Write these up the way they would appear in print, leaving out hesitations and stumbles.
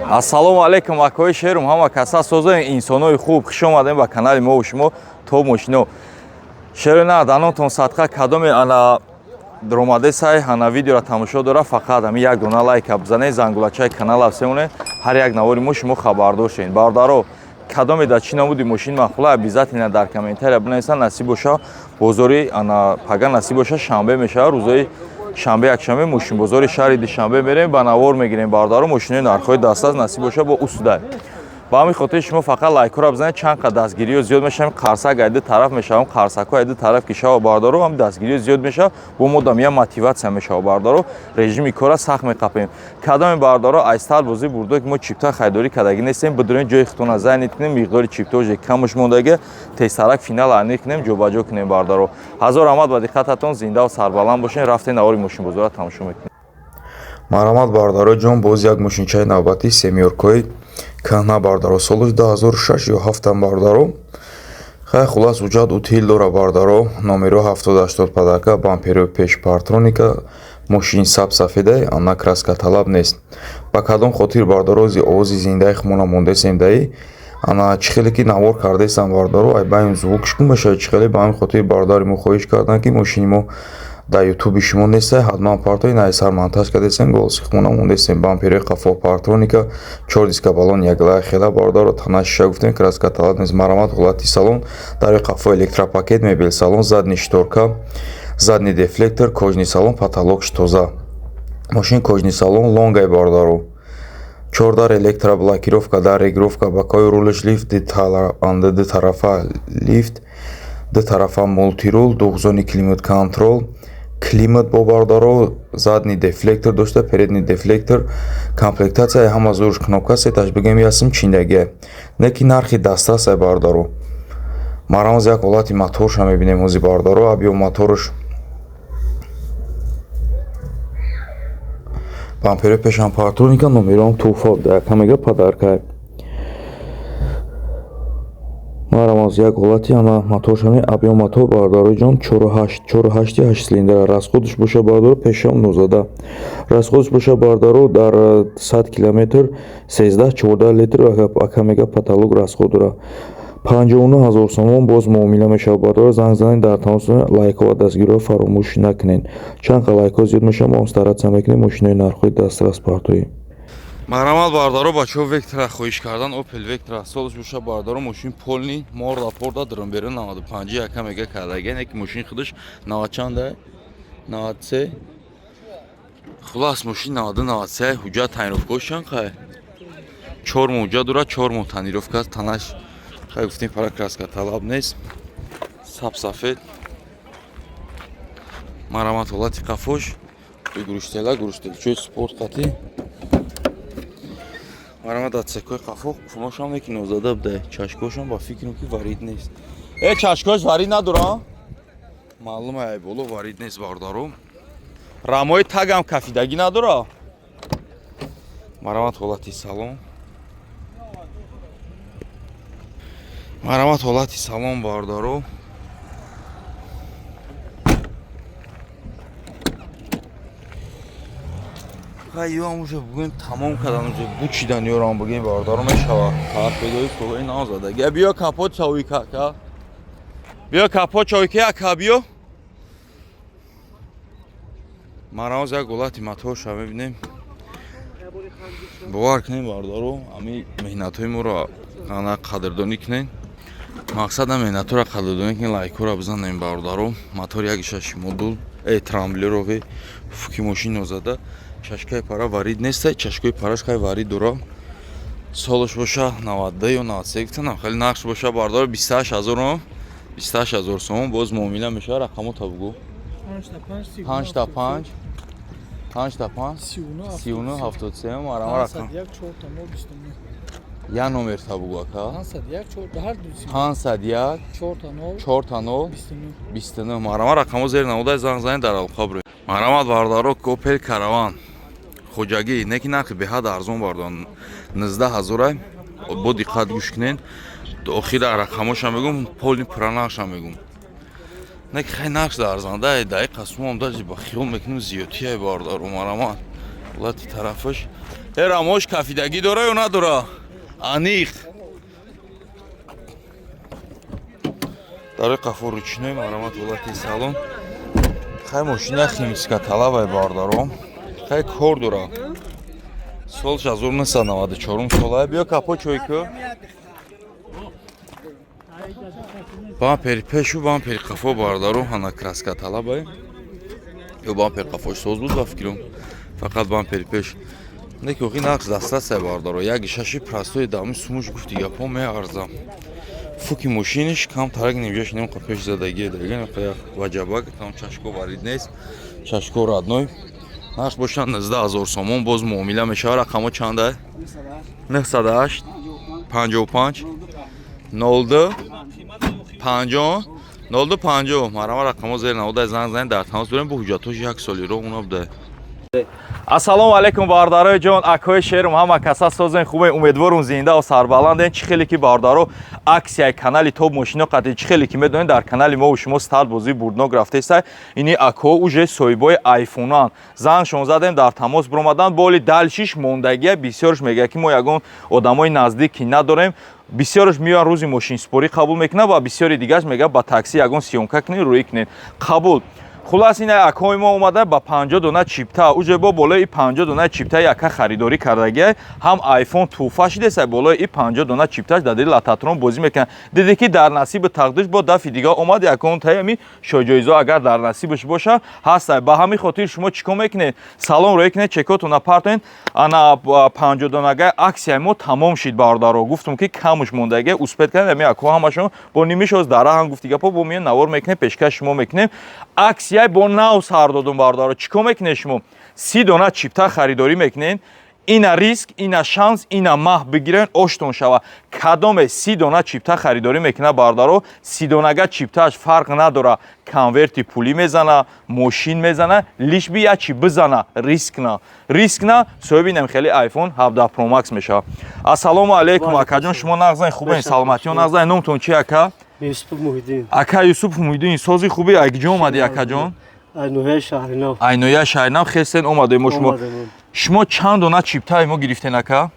Ассалому алайкум, акои шерум, ҳама каса созои инсонои хуб, хуш омадем ба канали мо ва шумо то мошино. Шеро на данотон садқа кадоме ана дромадесай, ана видеоро тамошо дора, фақат ҳами як дона лайка бизанед, зангулачаи канал афсемоне, ҳар як навори мо шумо хабардор шавед. Бародаро, кадоме дар чӣ намуди мошин махула, обязательно дар комментария бинависанд. Насиб боша, бозори ана пага насиб боша, шанбе мешавад, рӯзои шанбе, якшанбе мошинбозори шаҳри Душанбе мерем, ба навор мегирем. Бародаро, мошинои нархҳои дастрас, насиб боша, бо усудай. Ба ҳамин хотир шумо фақат лайкҳоро бизанед, чанд қад дастгириҳо зиёд мешавем, қарсак айди тараф мешавам, қарсакҳо айди тараф ки шава, бародаро, ҳам дастгириҳо зиёд мешавад, бо модам я мотиватсия мешава. Бародаро, режими кора сахт меқапем. Кадоми бародаро айстар бозӣ бурдо, ки мо чипта харидорӣ кардагӣ нестем, бидурем ҷои худтона занит кунем, миқдори чипта уже камуш мондагӣ, тезтарак финал аниқ кунем, ҷобаҷо кунем. Бародаро, ҳазор раҳмат ба диққататон, зиндаву сарбаланд бошед. Рафтем, навори мошинбозора тамошо мекунем. Марҳамат, бародаро ҷон, боз як мошинчаи навбатӣ, семёркаи кӯҳна, бародаро, соли 2006 ё 7 бародаро. Хай, хулас, ҳуҷҷат утил дора, бародаро, номеро 7080, подарка, бамперои пеш парктроника, мошин саб-сафедай, ана краска талаб нест. Ба кадом хотир, бародаро, овози зиндаи хумона мондесем даи, ана чӣ хеле ки навор кардесам, бародаро, ай баим звукш гум мешавад, чӣ хеле. Ба ҳамин хотир бародари мо хоҳиш карданд, ки мошини мо дар ютуби шумо нестай, ҳатман партои найсар монтаж кардесем, голоси хумона мондесем. Бамперои қафо парктроника, чор диска балон яглая хела, бародаро, тана шиша гуфтем, краска талаб нест. Марҳамат, ҳолати салон, дари қафо электропакет, мебел салон, задний шторка, задний дефлектор, кожаный салон, потолокш тоза, мошин кожаный салон лонгай, бародаро, чордар электроблокировка, дар регулировка, бакои рулаш лифт, ду тарафа лифт, ду тарафа мультирул, двухзонный климат контроль, климат бо, бародаро, задний дефлектор дошта, передний дефлектор, комплектатсияи ҳама зуруш кнопка, сеташ бигем ясм чиндагия, не ки нархи дастрасай, бародаро. Марҳамаз, як ҳолати моторша мебинем ҳози, бародаро, объём моторш, бамперои пешам парктроника, номером туҳфа буда, якам мега подарка. Марҳамаз, як ҳолати ана моторшами, объём мотор, бародарои ҷон, 4,8, 4,8-и 8 цилиндра, расходш боша, бародаро, пешам 19, расходш боша, бародаро, дар 100 километр 13-14 литр, ака мега потолок расход дора. 59 ҳазор сомон, боз муомила мешавад. Бародаро, занг занед, дар тамос, лайкҳо ва дастгириҳо фаромӯш накунед. Чанд қад лайкҳо зиёд мешавад, мо стараться мекунем мошинои нархҳои дастрас партоем. Марҳамат, бародаро, бачаҳо Вектра хоҳиш кардан, Опел Вектра, солш боша, бародаро, мошин полный, морда порда, дурумберу 95, яка мега кардаген, яки мошин худаш 90 чанда, 93, хулас, мошин 92, 93, ҳуҷҷат тонировкаош чанд қай, 4 моҳ ҳуҷҷат дорад, 4 моҳ тонировка, танаш хай гуфтем, пара краска талаб нест, саб сафед. Марҳамат, ҳолати қафош, гуруштела, гуруштелчои спорт қатӣ. Марҳамат, датсекои қафо куношам неки нозада буда, чашкошам ба фикрам ки варид нест. Э, чашкош варид надора, маълум ай боло варид нест, бародаро, рамои тагам кафидагӣ надора. Марҳамат, ҳолати салон, марҳамат, ҳолати салон, бародаро. Хай, ёам уже бугӯем, тамом кардан, уже бучидан, ёрам бугӯем, бародаро, мешавад. Торпедои солои назадаги. Биё, капот чавӣ кака, биё, капот чавӣ ки ака, биё. Марҳамаз, як ҳолати моторша мебинем. Бовар кунем, бародаро, ами меҳнатҳои моро ана қадрдонӣ кунед, мақсадам меҳнатҳоро қадрдонӣ кунед, лайкҳоро бизанем, бародаро. Мотор як шаши модул, э трамблерови, фуки мошин нозада, чашкаи пара варид нестай, чашкаи параш хай варид дора. Солаш боша 92 ё 93 гуфтанам, хеле нақш боша, бародаро, 28 ҳазор, 28 ҳазор сомон, боз муомила мешавад. Рақамота бугӯ. 5 та 5, 5 та 5, 39 73. Марама рақам я номер та бугӯ, ака. 501 4 та 0 29. Марама рақамо зер намудай, занг занед, дар алоқа биред. Марҳамат, бародаро, Опел Караван хоҷагӣ, не ки нархи беҳад арзон, бардон, 19 ҳазорай. Бо диққат гӯш кунед, охира рақамошам мегӯм, полный пура нархшам мегӯм. Не ки хай нарх арзанда даи қасмом, даже ба хиёл мекунем, зиёдтияй, бародаро. Марҳамат, ҳолати тарафаш. Рамош кафидагӣ дора ё надора? Аниқ. Дарои қафо ручной, марҳамат, ҳолати салон. Хай, мошина химчистка талабай, бардаро. Хай, кор дора. Сол 1994 сола. Биё, капо чойку. Бампери пешу бампери қафо, бардаро, ҳана краска талабай. Ё бампер қафош соз буд, ба фикрам. Фақат бампери пеш. Не ки охи нақш дастрасай, бардаро. Як шаши простой дами сумуш гуфти гапо меарзам. Фуки мошиниш кам тарак нимҷаш нем пеш задагие дага ваҷабак там чашко варид нест. Чашко родной. Нарх бошад 19 000 сомон, боз муомила мешавад. Рақамо чанда? 908 55 02 50 02 50. Марама рақамо зер навода занг занед, дар тамос дорем, бо ҳуҷҷатҳош як соли роҳ уна буда. Ассалому алайкум, бародарои ҷон, акои шерум, ҳама каса созен, хубе, умедворум зинда ва сарбаланден. Чӣ хеле ки, бародаро, аксияи канали Топ мошино қатъи, чӣ хеле ки медонед, дар канали мо шумо старт бозии бурднок рафтеста. Ини ако уже соҳибои айфонанд. Зангшон задем, дар тамос биромаданд. Боли далшиш мондагия бисёрш мегӯяд, ки мо ягон одамои наздик ки надорем. Бисёрш меоян, рӯзи мошинсупорӣ қабул мекунад ва бисёри дигараш мегӯяд, ба такси ягон съёмка кунед, рӯӣ кунед. Қабул. Хулас, ин акои мо омада ба 50 дона чипта, уже бо болои 50 дона чипта яка харидорӣ кардагия, ҳам айфон тӯҳфа шидеса. Болои и 50 дона чипташ дар дили лототрон бозӣ мекунад. Диде ки дар насиби тақдирш бо дафи дига омад, ягон таями шоҳҷоизо агар дар насибаш боша ҳаста. Ба ҳамин хотир шумо чӣ кор мекунед? Салом роӣ кунед, чекотона партоед. Ана 50 донагай аксияи мо тамом шид, бародаро. Гуфтум ки камуш мондагия, успеть кардем. Ами ако ҳамашон бо нимишоз дар раҳам гуфти гапо бо миён навор мекунем, пешкаш шумо мекунем. Аксияй бо нав сар додум, бародаро. Чӣ кор мекунед шумо? 30 дона чипта харидорӣ мекунед. Ина риск, ина шанс, ина маҳ бигирен, оштон шава. Кадоме 30 дона чипта харидорӣ мекунад, бародаро, 30 донага чиптааш фарқ надора, конверти пулӣ мезана, мошин мезана, лишь бы як чи бизана, риск на, риск на, соҳиби инам хеле iPhone 17 Pro Max мешавад. Ассалому алайкум, акаҷон, шумо нағзайн, хубен, саломатиён нағзайн? Номтон чи, ака? Юсуф Муҳиддин. Ака Юсуф Муҳиддин, сози хуби? Ай киҷо омадӣ, акаҷон? Ай ноҳияи Шаҳринав. Ай ноҳияи Шаҳринав хестен омадем мо шумо. Омадем. Шумо чанд дона чиптаи мо гирифтен, ака?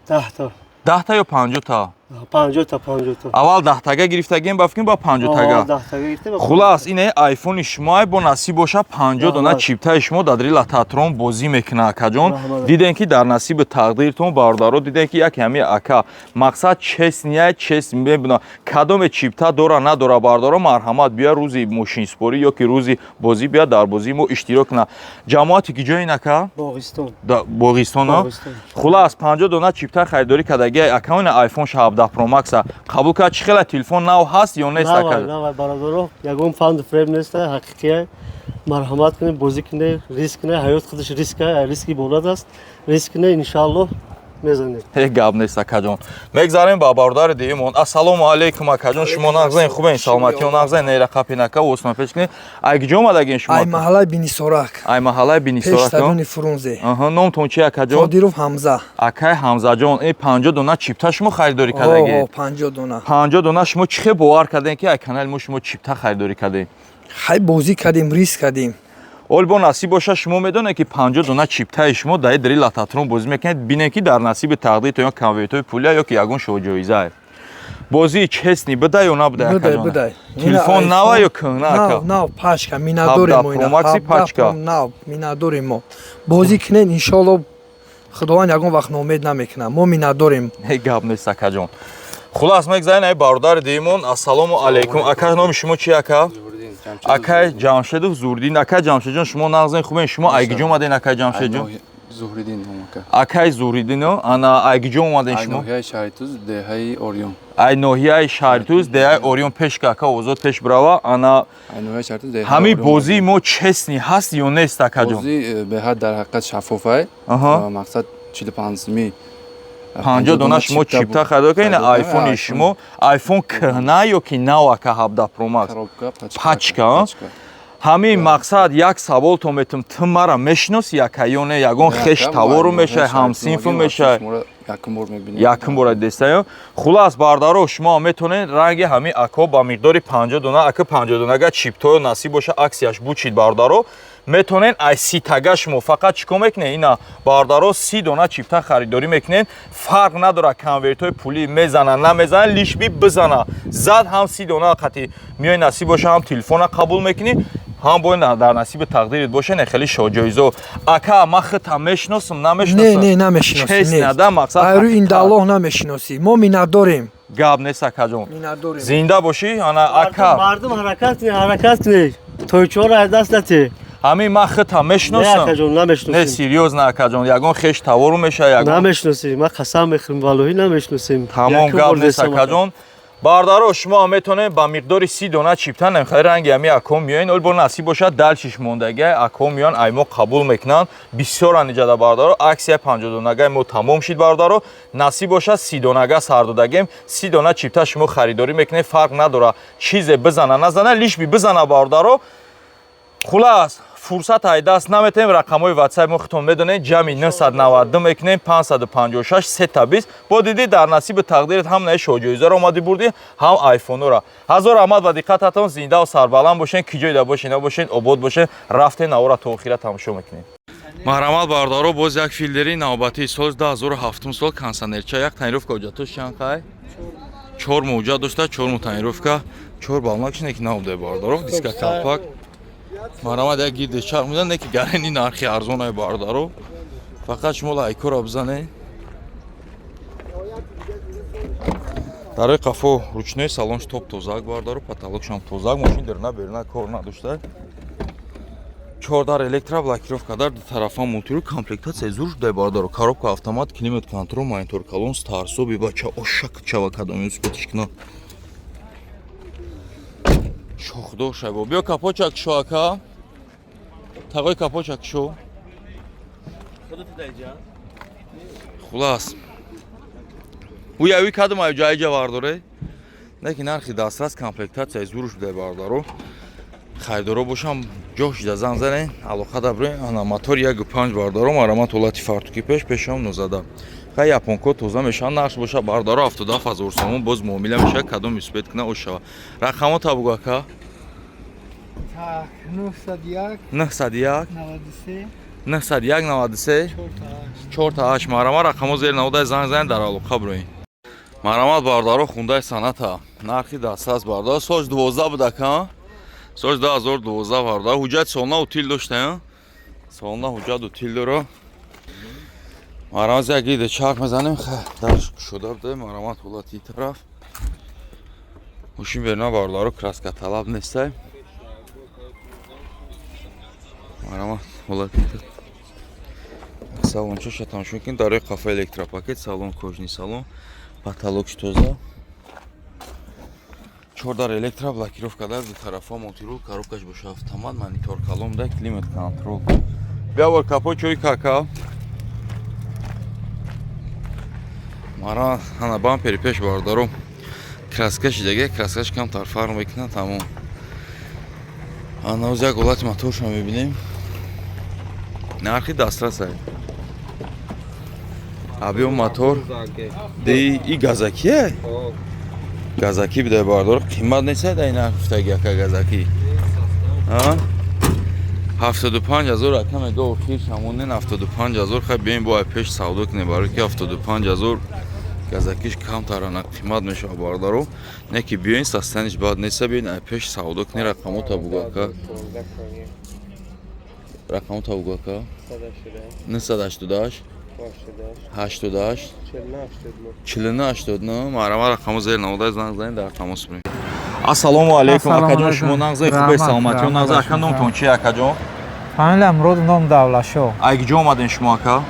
10 та. 10 та ё 50 та? 50 та, 50 та. Аввал 10 тага гирифтагем, ба фикрам, ба 50 тага. 10 тага гирифтем. Хулас, ине айфони шумоай, бо насиб боша, 50 дона Раҳмат. чиптаи шумо дар дили лототрон бозӣ мекунад, акаҷон. Раҳмат. Дидем ки дар насиби тақдиртон, бародаро, дидем ки яке ҳами ака мақсад честный, чест мебина. Кадоме чипта дора надора, бародаро, марҳамат, бия, рӯзи мошинсупорӣ ё ки рӯзи бозӣ бия, дар бозии мо иштирок кунад. Ҷамоати ки ҷоин, ака? Боғистон. Боғистон. Боғистон. Хулас, 50 дона чипта харидорӣ кардаги ака, ина айфон 17 Pro Max қабул кард. Чӣ хела, телефон нав ҳаст ё нест, ака? Навай, навай, бародаро, ягон фанду фиреб нест, ҳақиқия. Марҳамат кунед, бозӣ кунед, риск кунед. Ҳаёт худаш риск, риски болад аст. Риск кунед, иншааллоҳ мезанед. Ҳеҷ гап нест, акаҷон. Мегзарем ба бародари дуюмон. Ассалому алайкум, акаҷон, шумо нағзайн, хубен, саломатиё нағзайн? Нера қапинака осмон пеш кунед. Ай киҷо омадагин шумо? Ай маҳаллаи Бинисорак. Ай маҳаллаи Пеш Бинисорак. стадиони Фрунзе. Аҳа, номтон чи, акаҷон? Қодиров Ҳамза. Акай Ҳамзаҷон, ин 50 дона чипта шумо харидорӣ кардагӣ? О, 50 дона. 50 дона. Шумо чӣ хел бовар кардем, ки ай канали мо шумо чипта харидорӣ кардем? Хай, бозӣ кардем, риск кардем. Ол бо насиб боша, шумо медонед, ки 50 дона чиптаи шумо дар дри лототрон бозӣ мекунед. Бинед, ки дар насиби тақдиртон ё конвертҳои пулия ё ки ягон шоҳҷоизае. Бозии честный буда ё набуда, Будай, акаҷон? будай. Телефон Ина нава iPhone ё кӯҳна, ака? Нав, нав, пачка, миннатдорем мо 17 ина. Pro Max-и 17 пачка. Pro нав, миннатдорем мо. Бозӣ кунед, иншоалло, Худованд ягон вақт ноумед намекунад. Мо миннатдорем. Ҳеҷ гап нест, акаҷон. Хулас, мегзарем ай бародари дуюмон. Ассалому алайкум, ака, номи шумо чи, ака? Акай Ҷамшедов Зурдин. Акай Ҷамшедҷон, шумо нағзен, хубен? Шумо ай киҷо омаден, акай Ҷамшедҷон? Зуҳриддин номака. Акай Зуҳриддино, ана ай киҷо омаден Ай шумо? ноҳияи Шаҳритуз, деҳаи Ориён. Ай ноҳияи Шаҳритуз, деҳаи Ориён. Пешка, ака, озод пеш бирава. Ана Ай ноҳияи Шаҳритуз, деҳаи ҳамин Ориён. бозии мо честный ҳаст ё нест, акаҷон? Бозӣ беҳад дар ҳақиқат шаффофай. Аҳа. Мақсад 45 ми 50 дона шумо чипта харидор кардед, ина айфони шумо. Айфон кӯҳна ё ки нав, ака, 17 Pro Max? Коробка, пачка. Пачка, а? Пачка. Ҳамин мақсад, як саволто метум: ту мара мешиноси, ака, ё не? Ягон хеш тавору мешавай, ҳамсинфу мешавай? Якум бор мебинем. Якум бора дестаё. Хулас, бардаро, шумо метавонед ранги ҳамин ако ба миқдори 50 дона, ака, 50 донага чиптоё насиб боша, аксияш бучид, бардаро. Метонен ай 30 тага шумо фақат чӣ кор мекунед? Ина, бародаро, 30 дона чипта харидорӣ мекунед. Фарқ надорад, конвертҳои пулӣ мезана, намезана, лишь бы бизана. Зад, ҳам 30 дона қати миёи, насиб боша, ҳам телефона қабул мекунӣ, ҳам бояд дар насиби тақдирит боша. Не, хеле шоҳҷоизо. Ака, ман худтам мешиносам, намешиносам? Не, не, намешиносӣ. Честно, да, мақсад. Айрӯ индаллоҳ намешиносӣ. Мо миннатдорем. Гап нест, акаҷон. Миннатдорем. Зинда бошӣ, ана, ака. Мардум, ҳаракат кунед, ҳаракат кунед, тойчоро аз даст натиҳед. Ҳамин ман худтам Не, мешиносам? акаҷон, Не, намешиносем. серьёзно, акаҷон, ягон хеш тавору меша, ягон? Намешиносем, ман қасам мехӯрам, валлоҳӣ, намешиносем. Тамом. Якум Гап бор нест. дестам. Акаҷон, бародаро, шумо ҳам метавонед ба миқдори 30 дона чипта намхари ранги ҳами аком миёен. Ол бо насиб бошад, далчиш мондагиа аком миён, ай мо қабул мекунанд. Бисёран иҷада, бародаро. Аксия 50 донагаи мо тамом шид, бародаро. Насиб бошад, 30 донага сар додагем. 30 дона чипта шумо харидорӣ мекунед, фарқ надорад, чизе бизана, назана, лишь бы бизана, бародаро. Хулас, фурсат ай даст наметем. Рақамҳои ватсап мо худтон медонед: ҷамъи 992 мекунем, 556 сета 20. Бо дидӣ, дар насиби тақдират ҳам наи шоҳҷоизаро омадӣ бурдӣ, ҳам айфонора. Ҳазор раҳмат ба диққататон. Зиндаву сарбаланд бошен, ки ҷойда бошен, набошен, обод бошен. Рафтен, навора то охира тамошо мекунем. Марҳамат, бародаро, боз як филдери навбатии соли 2007 сол, кондиционерча, як тонировка. Ҳуҷҷатош чанд қай? 4 моҳ ҳуҷҷат дошта, 4 моҳ тонировка, чор балмакш не ки набуде, бародаро, диска, калпак. Марҳамат, як гирде чарх мезан, не ки гарени нархи арзонай, бародаро. Фақат шумо лайкора бизанед. Дарои қафо ручной, салонш топ тозак, бародаро, потолокшам тозак, мошин дерна берна кор надошта. Чордар электро, блокировка дар ду тарафа, мультируль, комплектация зур шудай, бародаро. Коробка автомат, климат контроль, монитор калон, старсоби бача ошак чава, кадоми успетиш кина. Шохдор шайбо. Биё, капочак шо, ака. Тағои, капочак шо. Хулас. Уяви кадом ай ҷайҷа вардоре? Не ки нархи дастрас, комплектация зур шудай, бародаро. Харидоро бошам, ҷо шида занг занен, алоқа дабрен. Ана, мотор 1.5, бародаро. Марамат, ҳолати фартуки пеш, пешам нозада. Хай, японко тоза мешаванд. Нарх боша, бародаро, 77 ҳазор сомон, боз муомила мешавад, кадом успеть куна, ошава. Рақамо табугу, ака. Так, 901 901 93 901 93 4 4 8. Марама, рақамо зери наводай, занг занен, дар алоқа бироен. Марҳамат, бародаро, хундаи саната, нархи дастрас, бародаро. Соли 12 буд, ака, соли 2012, бародаро. Ҳуҷҷати солона утил дошта, солона ҳуҷҷат утил дора. Марҳамат, як гиде чарх мезанем. Дарш кушода буде. Марҳамат, ҳолати тараф мошин берна, бародаро, краска талаб нестай. Марҳамат, ҳолати салончаша тамошо кунед. Дарои қафа электропакет, салон кожаный, салон, потолокш тоза, чордар электро, блокировка дар ду тарафа, мультируль, коробкаш боша автомат, монитор калом да, климат контроль. Биявор капо чой кака. Мара, ана, бампери пеш, бародаро, краска шидаге, краскаш камтар фарқ мекунад, тамом. Ана, оз як ҳолати моторшо мебинем. Нархи дастрасай. Абиё, мотор ди и газакие, газакӣ бидай, бардор, қимат нест дай нарх гуфтаги, ака, газакӣ 75 000, ака, мега. Охир шамонен 75 000. Хай, биёем, бо ай пеш савдо кунем, барои ки 75 000 газакиш камтарана қимат мешавад, бародаро. Не ки биёин, состояниш бад неста, биёин, ай пеш савдо кунем. Рақамота бугу, ака, рақамота бугу, ака. 988 88 49 89. Марама, рақамо зери наводай, занг занед, дар тамос бирем. Ассалому алайкум, акаҷон, шумо нағзаи, хубе, саломатиё нағза? Ака, номтон чи, акаҷон? Фамилия Мурод, ном Давлашо. Ай куҷо омадем шумо, ака?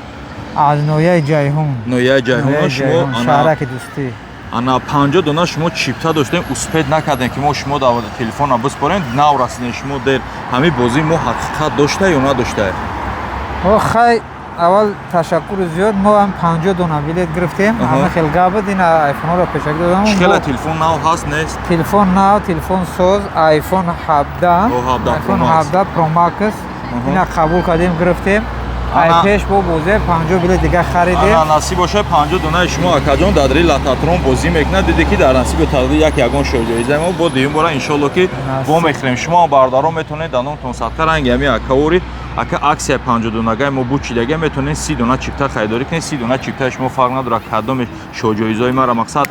Аз ноҳияи Ҷайҳун. Ноҳияи Ҷайҳун. Шумо шаҳраки Дӯстӣ. Ана, 50 дона шумо чипта доштем, успеть накардем, ки мо шумо дар телефона биспорем, нав расидем. Шумо дер. Ҳамин бозии мо ҳақиқат дошта ё надошта? Хай, аввал ташаккури зиёд. Мо ҳам 50 дона билет гирифтем, ҳама хел гап буд, ин айфонҳоро пешакӣ додам. Чӣ хела, телефон нав ҳаст, нест? Телефон нав, телефон соз, айфон 17, айфон 17 Pro Max. Ина қабул кардем, гирифтем. Ай Ана. пеш бо бозе 50 билет дига харидем. Ана, насиб боша, 50 донаи шумо, акаҷон, дар дри лототрон бозӣ мекунад. Диде ки дар насибу тақдир як ягон шоҳҷоиза мо бо дуюм бора, иншолло, ки Насиб. вомехӯрем. Шумо ҳам, бародарон, метавонед даномтон садқа ранги ҳами акаори ака аксия 50 донагаи мо бучидага метавонед 30 дона чипта харидорӣ кунед. 30 дона чиптаи шумо фарқ надорад кадоме шоҳҷоизаи мара. Мақсад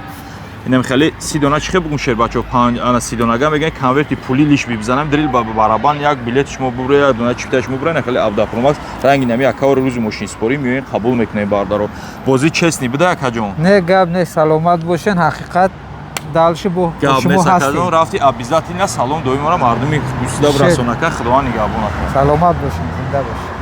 инам хеле 30 дона чихе бугум, шербачо, панҷ ана 30 донага мегӯян, конверти пули лиш бибзанам, дрил ба барабан як билет шумо бубуре, як дона чипта шумо бубуре. Хеле 17 Pro Max ранги нами акаори рӯзи мошинспорӣ меоем, қабул мекунем. Бардаро, бозӣ честный буда, акаҷон. Не, гап не, саломат бошен. Ҳақиқат, дальше бо Гап шумо нест, акаҷон. ҳастем. Рафти, обязательно салом доимора мардуми гусида бирасон, ака. Худованд нигаҳбон, ака. Саломат бошен, зинда бошен.